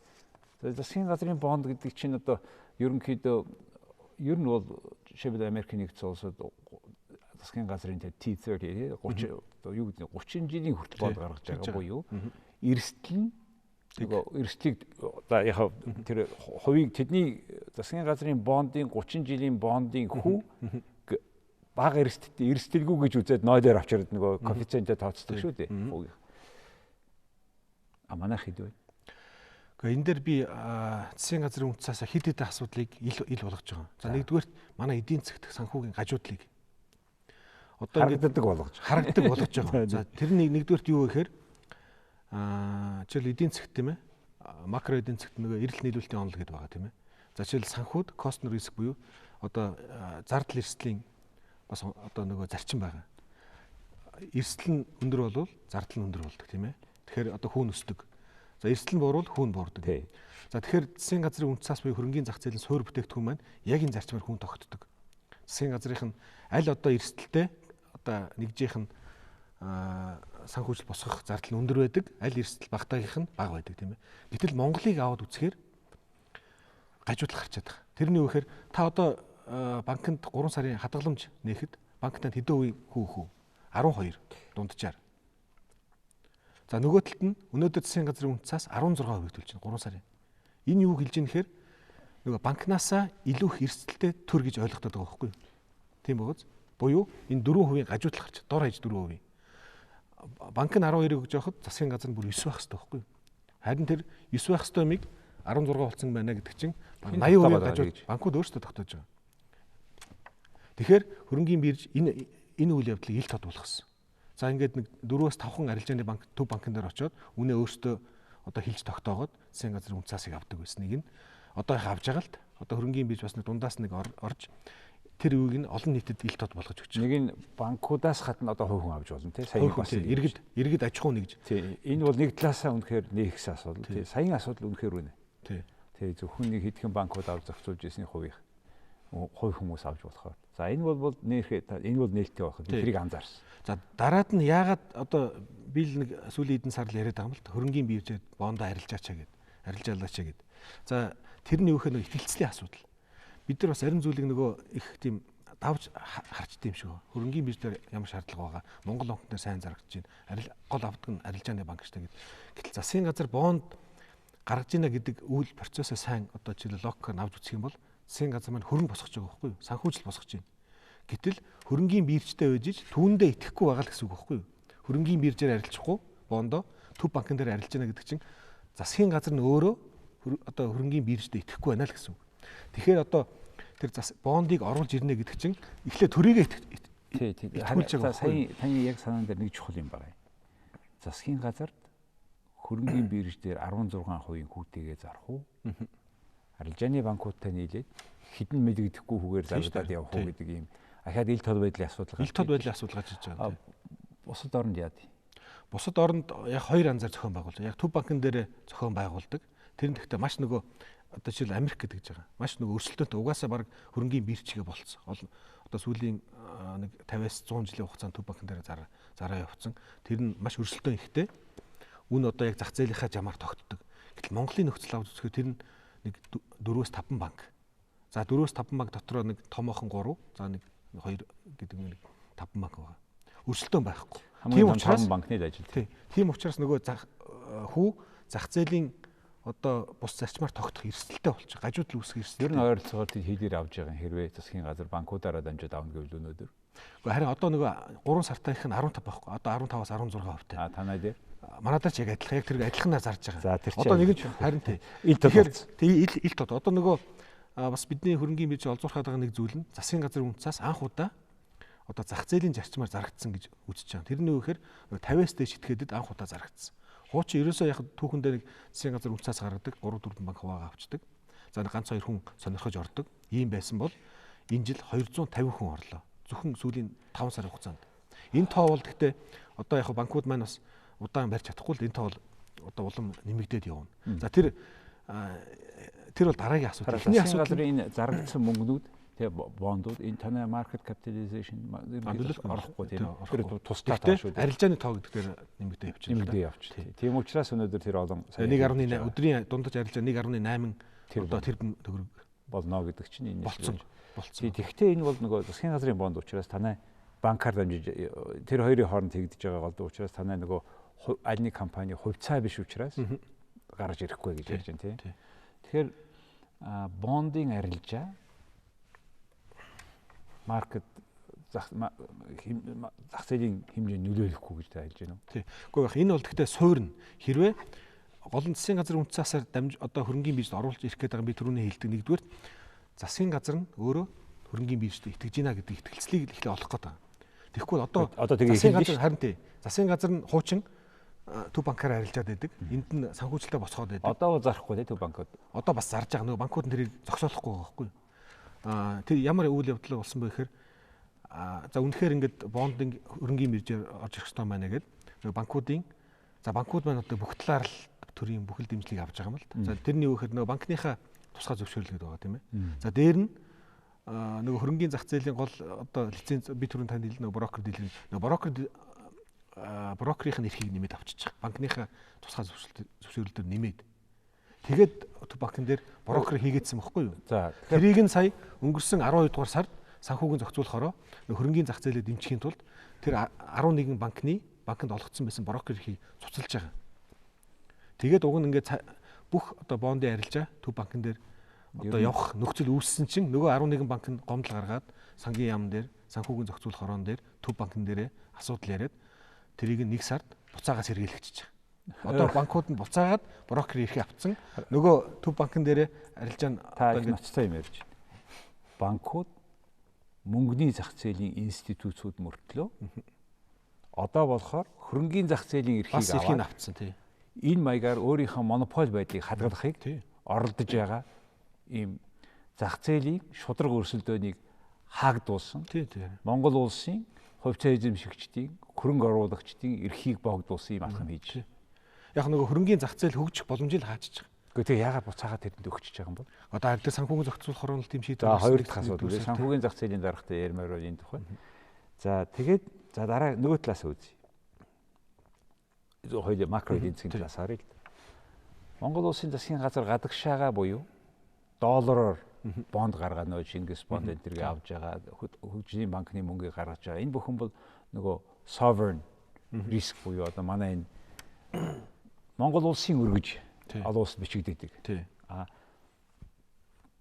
Засгийн газрын бонд гэдэг чинь одоо ерөнхийдөө ер нь бол жишээлбэл Америкийн нэгдсэн улсад засгийн газрын T30 30 одоо юу гэдэг 30 жилийн хүртэл бонд гаргаж байгаа буюу эрсдэл нь нөгөө эрсдлийг за яг тэр хувийг тэдний засгийн газрын бондын 30 жилийн бондын хүү бага эрсдэлтэй эрсдэлгүй гэж үзээд 0-оор авчирд нөгөө коэффициентээ тооцдог шүү дээ. Хувийг. А манайх хэд вэ? Гэхдээ энэ дээр би засгийн газрын үнцээс хэд хэдэн асуудлыг ил болгож байгаа. За нэгдүгээрт манай эдийн засгт санхүүгийн гажуудлыг одоо харагддаг болгож харагддаг болгож байгаа. За тэр нэгдүгээрт юу вэ гэхээр жишээл эдийн засгт тийм ээ макро эдийн засгт нөгөө эрэлт нийлүүлэлтийн онол гэдэг байгаа тийм ээ. За жишээл санхүүд cost risk буюу одоо зардал эрсдлийн бас одоо нөгөө зарчим байгаа. Эрсдэл нь өндөр болвол зардал нь өндөр болдог тийм ээ. Тэгэхээр одоо хүүн өсдөг. За эрсдэл нь буурвал хүн буурдаг. За тэгэхээр засгийн газрын үнэ цаас буюу хөрөнгийн зах зээлийн суурь бүтээгдэхүүн маань яг энэ зарчмаар хүн тогтдог. Засгийн газрынх нь аль одоо эрсдэлтэй одоо нэгжийнх нь санхүүжил босгох зардал нь өндөр байдаг, аль эрсдэл багтаагийнх нь бага байдаг тийм ээ. Гэтэл Монголыг аваад үзэхээр гажуудал гарчаад байгаа. Тэрний юу гэхээр та одоо банкнд 3 сарын хадгаламж нээхэд банк танд хэдэн хувийн хүү хүү? 12 дунджаар. За нөгөө талд нь өнөөдөр засгийн газрын үнэ цаас 16% төлж байна 3 сарын. Энэ юу хэлж ийм гэхээр нөгөө банкнаасаа илүү их эрсдэлтэй төр гэж ойлгохтой байгаа байхгүй юу? Тийм бөгөөс буюу энэ 4% гажуудал гарч дор хаяж 4%. Банк нь 12-ыг өгж явахад засгийн газар нь бүр 9 байх хэрэгтэй байхгүй юу? Харин тэр 9 байх хэрэгтэй юмыг 16 болсон байна гэдэг чинь 80% гажууд банкуд өөрсдөө тогтоож байгаа. Тэгэхээр хөрөнгийн бирж энэ үйл явдлыг ил тод болгосон. За ингээд нэг 4-5 арилжааны банк төв банкн дээр очиод үнэ өөрсдөө одоо хилж тогтоогоод засгийн газрын үнэ цаасыг авдаг байсныг нь одоо их авж байгаа л т. Одоо хөрөнгийн бирж бас нэг дундаас нэг орж тэр үеийг нь олон нийтэд ил тод болгож өгч. Нэг нь банкудаас гадна одоо хувь хүн авч болно тий. Саяын бас иргэд аж ахуй нэгж. Тий. Энэ бол нэг талаасаа үнэхээр нээхсэн асуудал. Тий. Саяын асуудал үнэхээр үнэ. Тий. Тий, зөвхөн нэг хэдхэн банкуд авч зохицуулж ирсний хувийг хувь хүмүүс авч болохоор. За энэ бол нээхээ энэ бол нээлттэй байх. Тэрийг анзаарсан. За дараад нь яагаад одоо би л нэг сүүлийн хэдэн сар л яриад байгаа юм л хөрөнгийн биржээр бондоо арилжаачаа гэд. Арилжаалаач гэд. За тэр нь юу гэхээр нэг итгэлцлийн асуудал. Бид нар бас арим зүйлийг нөгөө их тийм давж харчтай юм шиг. Хөрөнгийн бирж дээр ямар шаардлага байгаа. Монгол банк дээр сайн зарагдаж байна. Гол авдаг нь арилжааны банк штэ гэд. Гэтэл засгийн газар бонд гаргаж ийна гэдэг үйл процессоо сайн одоо жишээлбэл логикоор авч үзэх юм бол засгийн газар маань хөрөнгө босгож байгаа байхгүй юу? Санхүүжил босгож байна. Гэтэл хөрөнгийн биржтэй байж ич түүндээ итгэхгүй байгаа л гэсэн үг байхгүй юу? Хөрөнгийн биржээр арилжихгүй бондоо төв банкн дээр арилж байна гэдэг чинь засгийн газар нь өөрөө одоо хөрөнгийн биржтэй итгэхгүй байна л гэсэн үг. Тэгэхээр одоо тэр бондыг оруулж ирнэ гэдэг чинь эхлээ төрийгээ итгүүлж байгаа. Сая таны яг санаан дээр нэг чухал юм байна. Засгийн газарт хөрөнгийн бирж дээр 16% хүүтэйгээ зарах уу? Арилжааны банкудтай нийлээд хэдэн мэдэгдэхгүй хүүгээр зарагдаад явах уу гэдэг ийм ахаад ил тод байдлын асуудал гарч. Ил тод байдлын асуудал гарч иж байгаа. Бусад оронд яад? Бусад оронд яг хоёр янзаар зохион байгуулж. Яг төв банкн дээр зохион байгуулдаг. Тэр нь гэхдээ маш нөгөө одоо жишээл Америк гэдэг гэж байгаа. Маш нөгөө өрсөлдөөнтэй угаасаа баг хөрөнгийн биржигээ болцсон. Одоо сүүлийн нэг 50-аас 100 жилийн хугацаанд төв банкн дээр зараа явцсан. Тэр нь маш өрсөлдөөн ихтэй. Үн одоо яг зах зээлийнхаа жамаар тогтдог. Гэтэл Монголын нөхцөл авч үзэхээр тэр нь нэг 4-5 банк. За 4-5 банк дотроо нэг томоохон 3, за нэг 2 гэдэг нэг 5 банк байгаа. Өрсөлдөөн байхгүй. Тийм учраас банкны л ажил. Тийм учраас нөгөө хүү зах зээлийн одоо бус зарчмаар тогтох эрсдэлтэй болчих. Гажуудал үүсэх эрсдэл. Ер нь ойролцоогоор тийм хийдээр авж байгаа хэрвээ засгийн газар банкудаараа дамжаад авна гэвэл өнөөдөр. Гэхдээ харин одоо нөгөө 3 сартай их нь 15 байхгүй. Одоо 15-аас 16% тай. А танай дээр манай дээр ч яг адилхан яг тэр адилханаар зарж байгаа. За тэр чинь одоо нэг нь харин тий. Ил тод. Тий ил тод. Одоо нөгөө бас бидний хөрөнгийн бирж олзуурхаад байгаа нэг зүйл нь засгийн газрын үнэ цаас анх удаа одоо зах зээлийн зарчмаар зарагдсан гэж үзэж байгаа. Тэр нь юу гэхээр 50-аас дээш итгэхэд анх удаа зарагдсан. Хуучин ерөөсөө яг түүхэндээ нэг засгийн газар үнэ цаас гаргадаг 3 4 банк хуваагаа авчдаг. За нэг ганц хоёр хүн сонирхож ордог. Ийм байсан бол энэ жил 250 хүн орлоо. Зөвхөн сүүлийн 5 сарын хугацаанд. Энэ тоо бол гэхдээ одоо яг банкуд маань бас удаан барьж чадахгүй л энэ тоо бол одоо улам нэмэгдээд явна. За тэр бол дараагийн асуудал. Эхний асуудал энэ зарагдсан мөнгнүүд тэгээ бондууд энэ танай market capitalization орохгүй тийм ээ. Тэр тусдаа тоо шүү дээ. Арилжааны тоо гэдэг дээр нэмэгдээ явчихна. Нэмэгдээ явчих. Тийм учраас өнөөдөр тэр олон 1.8 өдрийн дундаж арилжаа 1.8 одоо тэрбум төгрөг болно гэдэг чинь энэ болцсон. Тэгэхдээ энэ бол нөгөө засгийн газрын бонд учраас танай банкар дамжиж тэр хоёрын хооронд тэгдэж байгаа голдуу учраас танай нөгөө аль нэг компани хувьцаа биш учраас гарч ирэхгүй гэж ярьж байна тийм. Тэгэхээр бондын арилжаа маркет зах зээлийн хэмжээ нөлөөлөхгүй гэж та хэлж байна уу? Тий. Үгүй байх. Энэ бол гэхдээ суурна. Хэрвээ гол нь засгийн газрын үнэ цаасаар дамж одоо хөрөнгийн биржид оруулж ирэх гээд байгаа би түрүүний хэлдэг нэгдүгээр засгийн газар нь өөрөө хөрөнгийн биржид итгэж гинэ гэдэг итгэлцлийг эхлээ олох гээд байгаа. Тэгэхгүй одоо засгийн газар харин тий. Засгийн газар нь хуучин төв банкаар арилжаад байдаг. Энд нь санхүүжилтээ босгоод байдаг. Одоо зарахгүй тий төв банкуд. Одоо бас зарж байгаа. Нөгөө банкуд нь тэрийг зогсоолохгүй байгаа байхгүй юу? Тэр ямар үйл явдал болсон бэ гэхээр за үнэхээр ингээд бондын хөрөнгийн биржээр орж ирэх ёстой байна гэдэг. Нөгөө банкуудын за банкуд маань одоо бүх талаар л төрийн бүхэл дэмжлэгийг авч байгаа юм л да. За тэрний юу гэхээр нөгөө банкныхаа тусгай зөвшөөрөл гэдэг байгаа тийм ээ. За дээр нь нөгөө хөрөнгийн зах зээлийн гол одоо лиценз би түрүүн танд хэлсэн нөгөө брокер дийлэр нөгөө брокерийн эрхийг нэмээд авчиж байгаа. Банкныхаа тусгай зөвшөөрөл дээр нэмээд. Тэгээд банкн дээр брокер хийгээдсэн бохгүй юу? За тэрийг нь сая өнгөрсөн 12 дугаар сард санхүүгийн зохицуулахороо хөрөнгийн зах зээлээ дэмжихийн тулд тэр 11 банкнд олгоцсон байсан брокер эрхийг цуцалж байгаа. Тэгээд уг нь ингээд бүх одоо бондын арилжаа төв банкн дээр одоо явах нөхцөл үүссэн чинь нөгөө 11 банк нь гомдол гаргаад сангийн яам дээр санхүүгийн зохицуулах хорон дээр төв банкн дээрээ асуудал яриад тэрийг нэг сард буцаагаас сэргийлэгчиж байгаа. Одоо банкуд нь буцаагаад брокер эрхээ авцсан. Нөгөө төв банкн дээрээ арилжаа нь одоо ингээд ноцтой юм ярьж байна. Банкуд мөнгөний зах зээлийн институцүүд мөртлөө одоо болохоор хөрөнгийн зах зээлийн эрхийг авцсан тий. Энэ маягаар өөрийнхөө монополь байдлыг хадгалахыг оролдож байгаа ийм зах зээлийн шударга өрсөлдөөнийг хаагдуулсан. Монгол улсын хувьцаа эзэмшигчдийн, хөрөнгө оруулагчдын эрхийг богдуулсан ийм алхам хийж. Яг нөгөө хөрөнгийн зах зээл хөгжих боломжийг хаачиж байгаа. Гэхдээ тэг яагаад буцаагаад тэрэнд өгчөж байгаа юм бол? Одоо харин тэр санхүүгийн зохицуулах хорон л тийм шийдвэр. За хоёр дахь асуудал. Санхүүгийн зах зээлийн даргатай ярмаар бол энэ тухай. За тэгээд за дараа нөгөө талаас үзье. Хоёул макро эдийн засгийн талаас харъя л. Монгол улсын засгийн газар гадагшаага буюу доллараар бонд гаргаа нөө Чингис бонд энэ тэргийг авж байгаа, хөгжлийн банкны мөнгийг гаргаж байгаа. Энэ бүхэн бол нөгөө sovereign risk буюу одоо манай энэ Монгол улсын өргөж олон улсад бичигддэг. А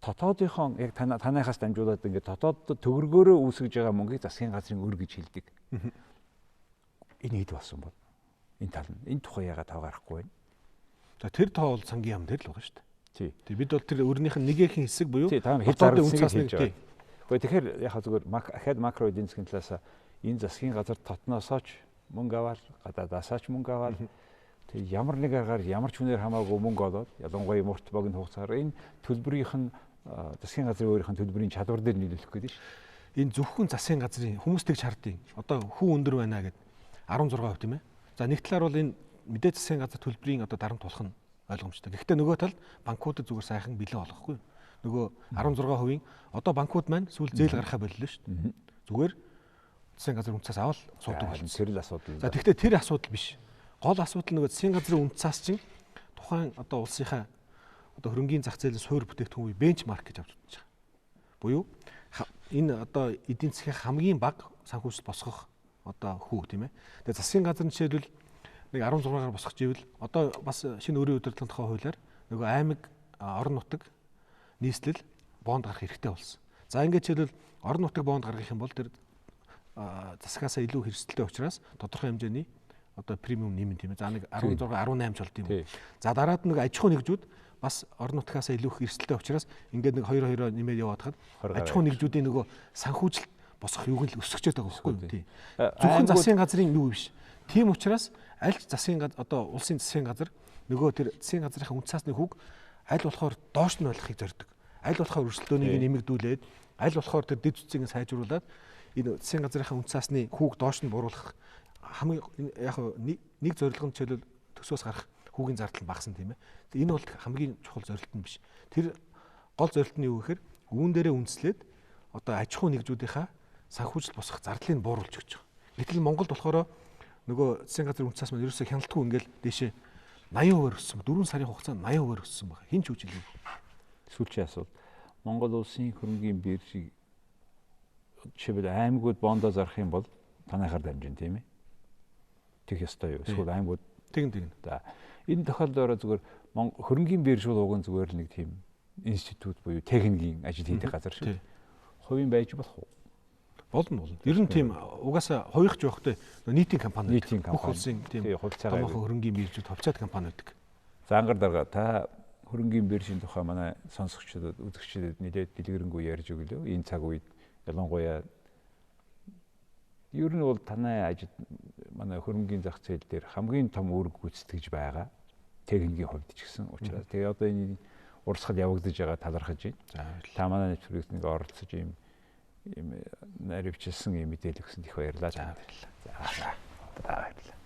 дотоодынхон яг танайхаас дамжуулаад ингээд дотоодд төгрөгөөрөө үүсгэж байгаа мөнгийг засгийн газрын өр гэж хэлдэг. Энэ хэд болсон бол? Энэ тал нь энэ тухай яагаад тоо гарахгүй байна? За тэр тоо бол сангийн яам дээр л байгаа шүү дээ. Тий. Бид бол тэр өрнийх нь нэгэн хэсэг буюу дотоодын үнцаас нэг тий. Гэхдээ тэгэхээр яг зүгээр ахаад макро эдийн засгийн талаас энэ засгийн газар дотноосоо ч мөнгө аваад гадаадаасаа ч мөнгө аваад тэг ямар нэг аргаар ямар ч хүнээр хамаагүй мөнгө олоод ялангуяа мөрт богино хугацаар энэ төлбөрийнх нь засгийн газрын өөрийнх нь төлбөрийн чадвар дээр нийлүүлэх гэдэг шүү. Энэ зөвхөн засгийн газрын хүмүүс тэгж хардیں۔ Одоо хүү өндөр байна гэд 16% тийм ээ. За нэг талаар бол энэ мэдээ засгийн газар төлбөрийн одоо дарамт болох нь ойлгомжтой. Гэхдээ нөгөө талд банкудад зүгээр сайхан бэлэн олгохгүй. Нөгөө 16%-ийн одоо банкуд маань сүүл зээл гаргахаа боллоо шүү дээ. Зүгээр засгийн газрын үнцаас авал суудаг болсон. Тэр л асуудал. За тэгэхдээ тэр асуудал биш. Гол асуудал нөгөө засгийн газрын үнцаас чинь тухайн одоо улсынхаа одоо хөрөнгийн зах зээлийн суур бүтээгдэхүүн бенчмарк гэж авч үзэж байгаа. Буюу энэ одоо эдийн засгийн хамгийн бага санхүүжилт босгох одоо хүү тийм ээ. Тэгээ засгийн газар нь жишээлбэл нэг 16-гаар босгож ивэл одоо бас шинэ өрийн удирдлагын тухай хуулиар нөгөө аймаг орон нутаг нийслэл бонд гарах хэрэгтэй болсон. За ингээд жишээлбэл орон нутаг бонд гаргах юм бол тэр засгаасаа илүү хэрэгсэлтэй учраас тодорхой хэмжээний одоо премиум нэмэн тийм ээ. За нэг 16 18 ч болд юм. За дараад нэг аж ахуйн нэгжүүд бас орон нутгаасаа илүү их эрсдэлтэй учраас ингээд нэг 2 2-оо нэмээд яваад хад аж ахуйн нэгжүүдийн нөгөө санхүүжилт босгох юуг нь л өсгөчөөд байгаа байхгүй юу? Тийм. Зөвхөн засгийн газрын юу биш. Тийм учраас аль ч засгийн газар одоо улсын засгийн газар нөгөө тэр засгийн газрынхаа үнцаасны хүүг аль болохоор доош нь ойлгохыг зорддог. Аль болохоор өрсөлдөөнийг нэмэгдүүлээд аль болохоор тэр дэд зүтсийг сайжруулад энэ засгийн газрынхаа үнцаасны хүүг доош нь бууруулах хамгийн яг нэг зорилго нь жишээлбэл төсөөс гарах хүүгийн зардал нь багасна тийм ээ. Энэ бол хамгийн чухал зорилт нь биш. Тэр гол зорилт нь юу гэхээр үүн дээрээ үндэслээд одоо аж ахуйн нэгжүүдийнхаа санхүүжилт босгох зардлыг бууруулж өгч байгаа. Гэтэл Монголд болохоор нөгөө засгийн газрын үнцаас маань ерөөсөө хяналтгүй ингээл дээшээ 80% өссөн. 4 сарын хугацаанд 80% өссөн байна. Хин ч үжилгүй. Сүүлчийн асуулт. Монгол улсын хөрөнгийн биржийг жишээлбэл аймагуд бондоо зарах юм бол танайхаар дамжин тийм ээ. Тэгэх ёстой юу? Эсвэл аймагуд тэгнэ. За энэ тохиолдолд зүгээр хөрөнгийн бирж бол уг нь зүгээр л нэг тийм институт буюу техникийн ажил хийдэг газар шүү. Хувийн байж болох уу? Болно. Ер нь тийм угаасаа хувийнх ч явахтай нийтийн компани. Бүх улсын тийм томоохон хөрөнгийн биржүүд хувьцаат компани байдаг. За ангаар дарга та хөрөнгийн биржийн тухай манай сонсогчдод үзэгчдэд нэлээд дэлгэрэнгүй ярьж өглөө. Энэ цаг үед ялангуяа ер нь бол танай ажил манай хөрөнгийн зах зээл дээр хамгийн том үүрэг гүйцэтгэж байгаа техникийн хувьд ч гэсэн учраас тэгээ одоо энэ урсгал явагдаж байгаа талархаж байна. За баярлалаа. Та манай нэвтрүүлэгт нэг оролцож ийм наривчилсан ийм мэдээлэл өгсөнд их баярлалаа. За баярлалаа. За баярлалаа.